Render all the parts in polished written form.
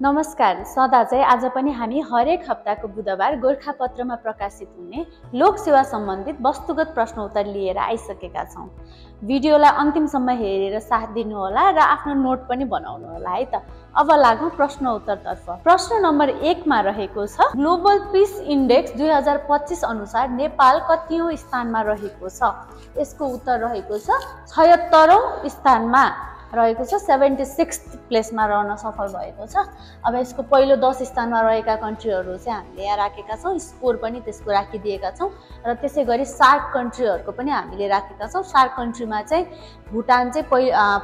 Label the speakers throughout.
Speaker 1: नमस्कार। सदा चाहिँ आज पनि हामी हरेक हप्ताको बुधबार गोरखापत्रमा प्रकाशित हुने लोक सेवा सम्बन्धित वस्तुगत प्रश्न उत्तर लिएर आइसकेका छौं। भिडियोलाई अन्तिमसम्म हेरेर साथ दिनुहोला र आफ्नो नोट पनि बनाउनु होला है त। अब लागौं प्रश्न उत्तरतर्फ। प्रश्न नम्बर 1 मा रहेको छ, ग्लोबल पीस इन्डेक्स 2025 अनुसार नेपाल कतिऔं स्थानमा रहेको छ? यसको उत्तर रहेको छ 76औं स्थानमा रहेको छ। 76th प्लेसमा रहन सफल भएको छ। अब यसको पहिलो 10 स्थानमा रहेका कन्ट्रीहरू चाहिँ हामीले यहाँ राखेका छौं, स्कोर पनि त्यसको राखिदिएका छौं र त्यसैगरी सार्क कन्ट्रीहरूको पनि हामीले राखेका छौं। सार्क कन्ट्रीमा चाहिँ भुटान चाहिँ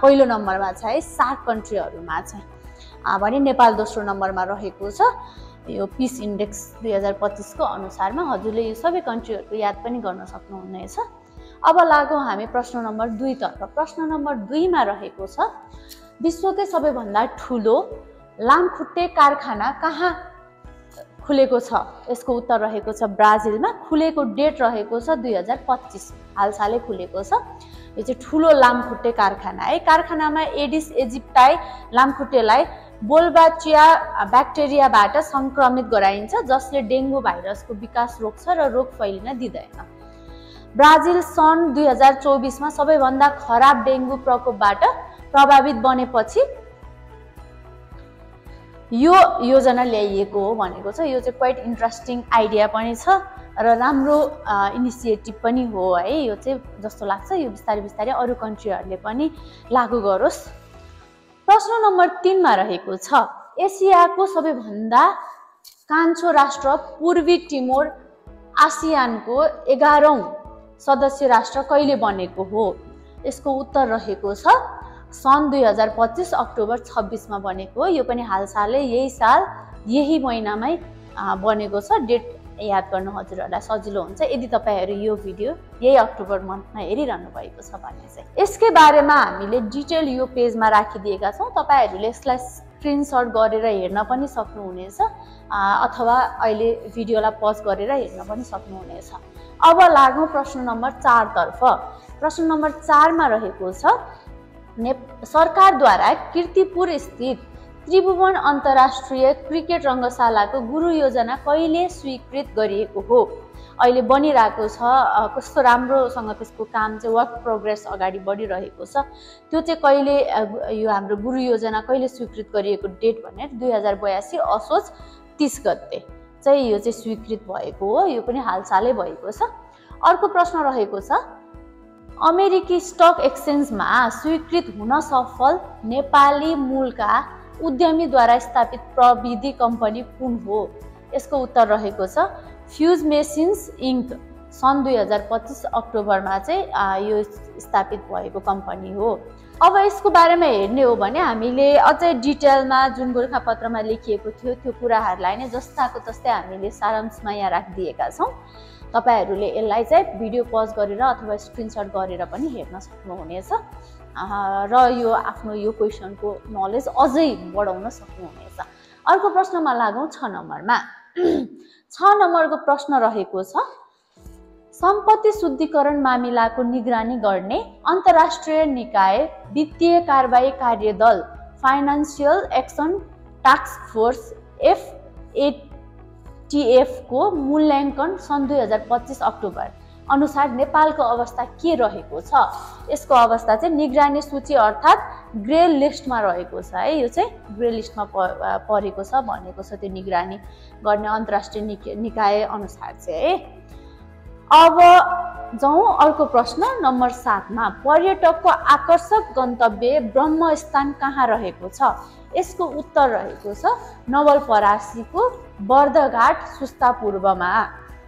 Speaker 1: पहिलो नम्बरमा छ है, सार्क कन्ट्रीहरूमा चाहिँ भने नेपाल दोस्रो नम्बरमा रहेको छ। यो पीस इन्डेक्स 2025 को अनुसारमा हजुरले यो सबै कन्ट्रीहरूको याद पनि गर्न सक्नुहुनेछ। अब लागौं हामी प्रश्न नम्बर 2 तर्फ। प्रश्न नम्बर 2 मा रहेको छ, विश्वकै सबैभन्दा ठूलो लामखुट्टे कारखाना कहाँ खुलेको छ? यसको उत्तर रहेको छ ब्राजिलमा। खुलेको डेट रहेको छ 2025, हालसालै खुलेको छ। यो चाहिँ ठूलो लामखुट्टे कारखाना है। कारखानामा एडिस एजिप्टाई लामखुट्टेलाई बोल्बाचिया ब्याक्टेरियाबाट संक्रमित गराइन्छ, जसले डेंगु भाइरसको विकास रोक्छ र रोग फैलिन दिँदैन। ब्राजिल सन् 2024 मा सबैभन्दा खराब डेंगु प्रकोपबाट प्रभावित बनेपछि यो योजना ल्याइएको हो भनेको छ। यो चाहिँ क्वाइट इन्ट्रेस्टिङ आइडिया पनि छ र राम्रो इनिसिएटिभ पनि हो है। यो चाहिँ जस्तो लाग्छ यो बिस्तारै बिस्तारै अरु कन्ट्रीहरूले पनि लागू गरोस्। प्रश्न नम्बर 3 मा रहेको छ, एसियाको सबैभन्दा कान्छो राष्ट्र पूर्वी टिमोर आसियानको 11औं सदस्य राष्ट्र कहिले बनेको हो? यसको उत्तर रहेको छ सन् 2025 अक्टोबर 26 मा बनेको हो। यो पनि हालसालै यही साल यही महिनामै बनेको छ। डेट याद गर्न हजुरहरूलाई सजिलो हुन्छ यदि तपाईहरु यो भिडियो यही अक्टोबर मन्थमा हेरिरहनु भएको छ भने चाहिँ। यसकै बारेमा हामीले डिटेल यो पेजमा राखिदिएका छौं। तपाईहरुले यसलाई स्क्रिनशट गरेर हेर्न पनि सक्नुहुनेछ अथवा अहिले भिडियोलाई पज गरेर हेर्न पनि सक्नुहुनेछ। अब लागौं प्रश्न नम्बर 4 तर्फ। प्रश्न नम्बर 4 मा रहेको छ, सरकारद्वारा कीर्तिपुर स्थित त्रिभुवन अन्तर्राष्ट्रिय क्रिकेट रङ्गशालाको गुरु योजना कहिले स्वीकृत गरिएको हो? अहिले बनिरहेको छ, कस्तो राम्रोसँग त्यसको काम चाहिँ वर्क प्रोग्रेस अगाडि बढिरहेको छ। त्यो चाहिँ कहिले यो हाम्रो गुरु योजना कहिले स्वीकृत गरिएको डेट भने 2082 असोज 30 गते चाहिँ यो चाहिँ स्वीकृत भएको हो। यो पनि हालसालै भएको छ। अर्को प्रश्न रहेको छ, अमेरिकी स्टक एक्सचेन्जमा स्वीकृत हुन सफल नेपाली मूलका उद्यमीद्वारा स्थापित प्रविधि कम्पनी कुन हो? यसको उत्तर रहेको छ फ्युज मेसिन्स इन्क। सन् 2025 अक्टोबरमा चाहिँ यो स्थापित भएको कम्पनी हो। अब यसको बारेमा हेर्ने हो भने हामीले अझै डिटेलमा जुन गोरखापत्रमा लेखिएको थियो त्यो कुराहरूलाई नै जस्ताको तस्तै हामीले सारांशमा यहाँ राखिदिएका छौं। तपाईहरुले यसलाई चाहिँ भिडियो पज गरेर अथवा स्क्रिनशट गरेर पनि हेर्न सक्नुहुनेछ र यो आफ्नो यो क्वेशनको नलेज अझै बढाउन सक्नुहुनेछ। अर्को प्रश्नमा लागौं 6 नम्बरमा। 6 नम्बरको प्रश्न रहेको छ, सम्पत्ति शुद्धिकरण मामिलाको निगरानी गर्ने अन्तर्राष्ट्रिय निकाय वित्तीय कारबाही कार्यदल financial action task force FATF को मूल्याङ्कन सन् 2025 अक्टोबर अनुसार नेपालको अवस्था के रहेको छ? यसको अवस्था चाहिँ निगरानी सूची अर्थात् ग्रे लिस्टमा रहेको छ है। यो चाहिँ ग्रे लिस्टमा परेको छ भनेको छ त्यो निगरानी गर्ने अन्तर्राष्ट्रिय निकाय अनुसार चाहिँ है। अब जाउँ अर्को प्रश्न नम्बर 7 मा। पर्यटकको आकर्षक गन्तव्य ब्रह्मस्थान कहाँ रहेको छ? यसको उत्तर रहेको छ नवलपरासीको बर्दघाट सुस्ता पूर्वमा।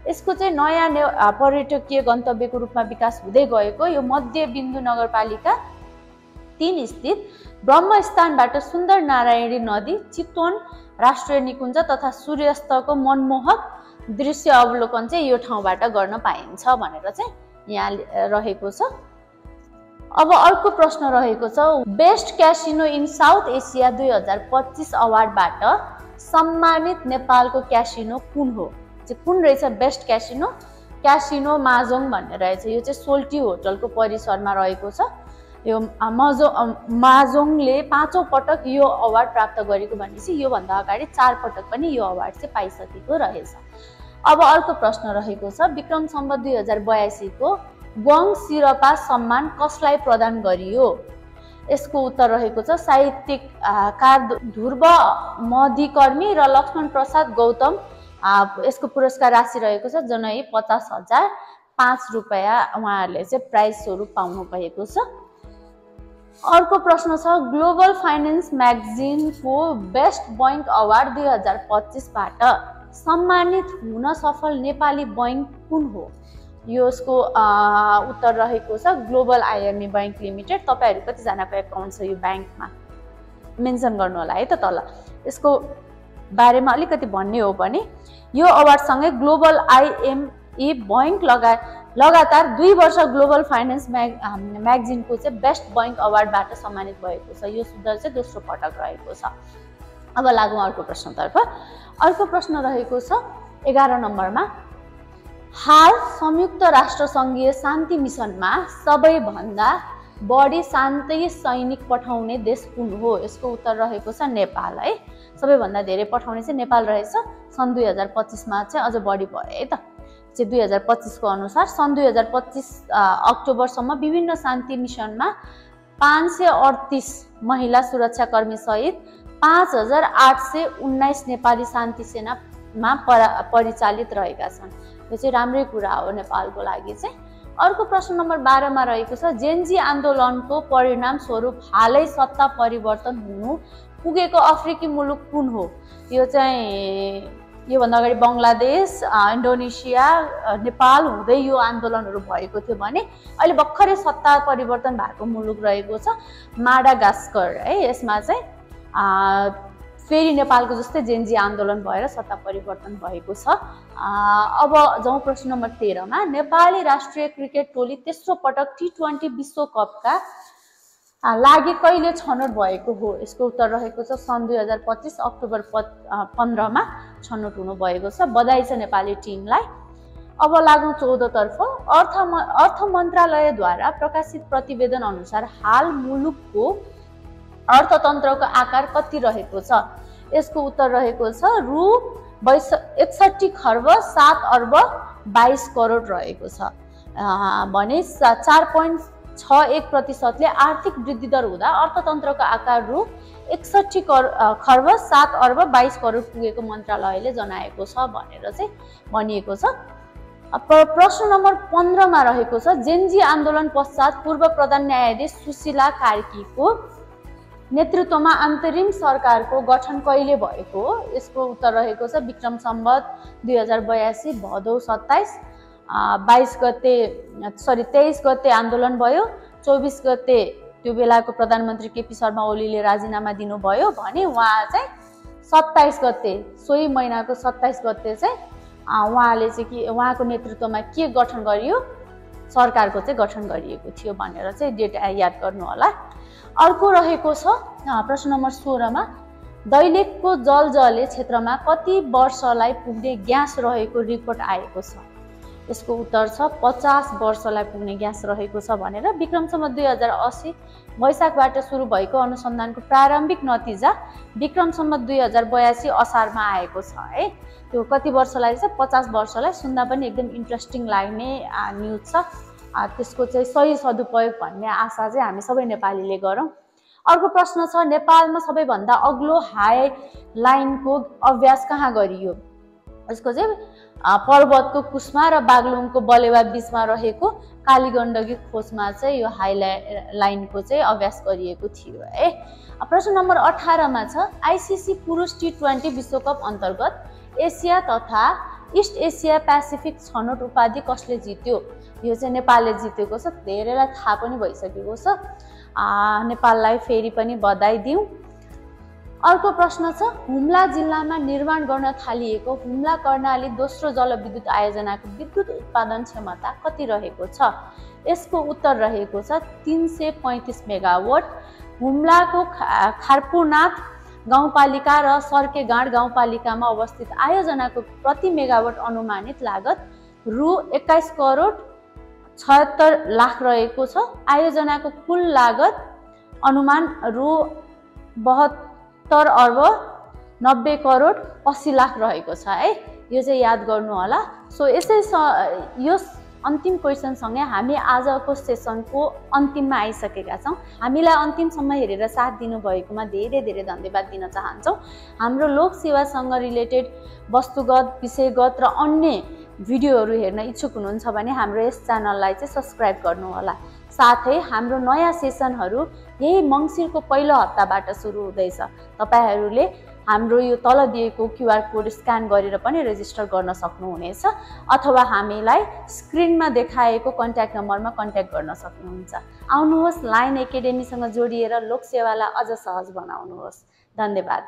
Speaker 1: यसको चाहिँ नयाँ पर्यटकीय गन्तव्यको रूपमा विकास हुँदै गएको यो मध्य बिन्दु नगरपालिका 3 स्थित ब्रह्मस्थानबाट सुन्दर नारायणी नदी, चितवन राष्ट्रिय निकुञ्ज तथा सूर्यास्तको मनमोहक दृश्य अवलोकन चाहिँ यो ठाउँबाट गर्न पाइन्छ भनेर चाहिँ यहाँ रहेको छ। अब अर्को प्रश्न रहेको छ, best casino in south Asia 2025 अवार्डबाट सम्मानित नेपालको क्यासिनो कुन हो? चाहिँ कुन रहेछ बेस्ट क्यासिनो? क्यासिनो माजोङ भन्ने रहेछ। यो चाहिँ सोल्टी होटलको परिसरमा रहेको छ यो माजोङले 5औं पटक यो अवार्ड प्राप्त गरेको भनेपछि यो भन्दा अगाडि 4 पटक पनि यो अवार्ड चाहिँ पाइसकेको रहेछ। अब अर्को प्रश्न रहेको छ विक्रम सम्वत 2082 को ग्वाङ शिरपा सम्मान कसलाई प्रदान गरियो? यसको उत्तर रहेको छ साहित्यकार ध्रुव मधिकर्मी र लक्ष्मण प्रसाद गौतम। यसको पुरस्कार राशि रहेको छ जनै 50,000 5 रुपैयाँ उहाँहरूले चाहिँ प्राइज स्वरूप पाउनु भएको छ। अर्को प्रश्न छ ग्लोबल फाइनेन्स म्यागजिनको बेस्ट बैंक अवार्ड 2025 बाट सम्मानित हुन सफल नेपाली बैंक कुन हो? यसको उत्तर रहेको छ ग्लोबल आइएमई बैंक लिमिटेड। तपाईहरु कतिजनाको एकाउन्ट छ यो ब्याङ्कमा मेन्सन गर्नु होला है त तल। यसको बारेमा अलिकति भन्ने हो भने यो अवार्डसँगै ग्लोबल आइएमई बैंक लगातार 2 वर्ष ग्लोबल फाइनेन्स म्यागजिनको चाहिँ बेस्ट बैंक अवार्डबाट सम्मानित भएको छ। यो सुधार चाहिँ दोस्रो पटक रहेको छ। अब लागौँ अर्को प्रश्नतर्फ। अर्को प्रश्न रहेको छ 11 नम्बरमा हाल संयुक्त राष्ट्र संघीय शान्ति मिसनमा सबैभन्दा बढी शान्ति सैनिक पठाउने देश कुन हो? यसको उत्तर रहेको छ नेपाल है। सबैभन्दा धेरै पठाउने चाहिँ नेपाल रहेछ। सन् 2025 मा चाहिँ अझ बढी भयो है त। चाहिँ 2025 को अनुसार सन् 2025 अक्टोबरसम्म विभिन्न शान्ति मिसनमा 538 महिला सुरक्षाकर्मी सहित 5819 नेपाली शान्ति सेनामा परिचालित रहेका छन्। यो चाहिँ राम्रै कुरा हो नेपालको लागि चाहिँ। अर्को प्रश्न नम्बर 12 मा रहेको छ जेनजी आन्दोलनको परिणाम स्वरूप हालै सत्ता परिवर्तन हुनु पुगेको अफ्रिकी मुलुक कुन हो? यो चाहिँ योभन्दा अगाडि बङ्गलादेश, इन्डोनेसिया, नेपाल हुँदै यो आन्दोलनहरू भएको थियो भने अहिले भर्खरै सत्ता परिवर्तन भएको मुलुक रहेको छ माडागास्कर है। यसमा चाहिँ फेरि नेपालको जस्तै जेनजी आन्दोलन भएर सत्ता परिवर्तन भएको छ। अब जाउँ प्रश्न नम्बर 13 मा नेपाली राष्ट्रिय क्रिकेट टोली तेस्रो पटक T20 विश्वकपका लागि कहिले छनौट भएको हो? यसको उत्तर रहेको छ सन् 2025 अक्टोबर 15 मा छनौट हुनु भएको छ। बधाई छ नेपाली टिमलाई। अब लागौँ 14 तर्फ। अर्थ मन्त्रालयद्वारा प्रकाशित प्रतिवेदन अनुसार हाल मुलुकको अर्थतन्त्रको आकार कति रहेको छ? यसको उत्तर रहेको छ रु 61 खर्ब 7 अर्ब 22 करोड रहेको छ। भने 4.61% आर्थिक वृद्धि दर हुँदा अर्थतन्त्रको आकार रु 61 खर्ब 7 अर्ब 22 करोड पुगेको मन्त्रालयले जनाएको छ भनेर चाहिँ भनिएको छ। प्रश्न नम्बर 15 मा रहेको छ जेनजी आन्दोलन पश्चात पूर्व प्रधान न्यायाधीश सुशीला कार्कीको नेतृत्वमा अन्तरिम सरकारको गठन कहिले भएको? यसको उत्तर रहेको छ विक्रम सम्वत 2082 भदौ 23 गते आन्दोलन भयो। 24 गते त्यो बेलाको प्रधानमन्त्री केपी शर्मा ओलीले राजीनामा दिनुभयो भने उहाँ चाहिँ 27 गते सोही महिनाको 27 गते चाहिँ उहाँले चाहिँ उहाँको नेतृत्वमा के गठन गरियो? सरकारको चाहिँ गठन गरिएको थियो भनेर चाहिँ डेट याद गर्नु होला। अर्को रहेको छ प्रश्न नम्बर 16 मा दैलेखको जलजले क्षेत्रमा कति वर्षलाई पुग्ने ग्यास रहेको रिपोर्ट आएको छ? यसको उत्तर छ 50 वर्षलाई पुग्ने ग्यास रहेको छ भनेर। विक्रम सम्वत 2080 वैशाखबाट सुरु भएको अनुसन्धानको प्रारम्भिक नतिजा विक्रम सम्वत 2082 असारमा आएको छ है। त्यो कति वर्षलाई चाहिँ 50 वर्षलाई। सुन्दा पनि एकदम इन्ट्रेस्टिङ लाग्ने न्युज छ। त्यसको चाहिँ सही सदुपयोग भन्ने आशा चाहिँ हामी सबै नेपालीले गरौँ। अर्को प्रश्न छ नेपालमा सबैभन्दा अग्लो हाई लाइनको अभ्यास कहाँ गरियो? यसको चाहिँ पर्वतको कुस्मा र बागलुङको बलेवा बीचमा रहेको कालीगण्डकी खोजमा चाहिँ यो हाई लाइनको चाहिँ अभ्यास गरिएको थियो है। प्रश्न नम्बर 18 मा छ आइसिसी पुरुष T20 विश्वकप अन्तर्गत एसिया तथा इस्ट एसिया पेसिफिक छनौट उपाधि कसले जित्यो? यो चाहिँ नेपालले जितेको छ। धेरैलाई थाहा पनि भइसकेको छ। नेपाललाई फेरि पनि बधाई दिउँ। अर्को प्रश्न छ हुम्ला जिल्लामा निर्माण गर्न थालिएको हुम्ला कर्णाली दोस्रो जलविद्युत आयोजनाको विद्युत उत्पादन क्षमता कति रहेको छ? यसको उत्तर रहेको छ 335 मेगावाट। हुम्लाको खारपुनाथ गाउँपालिका र सर्केगाँड गाउँपालिकामा अवस्थित आयोजनाको प्रति मेगावाट अनुमानित लागत रु 21 करोड 76 लाख रहेको छ। आयोजनाको कुल लागत अनुमान रु 72 अर्ब 90 करोड 80 लाख रहेको छ है। यो चाहिँ याद गर्नु होला। सो यसै यो अन्तिम क्वेसन सँगै हामी आजको सेसनको अन्तिममा आइसकेका छौँ। हामीलाई अन्तिमसम्म हेरेर साथ दिनुभएकोमा धेरै धेरै धन्यवाद दिन चाहन्छौँ। हाम्रो लोक सेवासँग रिलेटेड वस्तुगत, विषयगत र अन्य भिडियोहरू हेर्न इच्छुक हुनुहुन्छ भने हाम्रो यस च्यानललाई चाहिँ सब्स्क्राइब गर्नुहोला। साथै हाम्रो नयाँ सेसनहरू यही मङ्सिरको पहिलो हप्ताबाट सुरु हुँदैछ। तपाईहरूले हाम्रो यो तल दिएको क्युआर कोड स्क्यान गरेर पनि रेजिस्टर गर्न सक्नुहुनेछ अथवा हामीलाई स्क्रिनमा देखाएको कन्ट्याक्ट नम्बरमा कन्ट्याक्ट गर्न सक्नुहुन्छ। आउनुहोस्, लाइन एकाडेमीसँग जोडिएर लोक सेवालाई अझ सहज बनाउनुहोस्। धन्यवाद।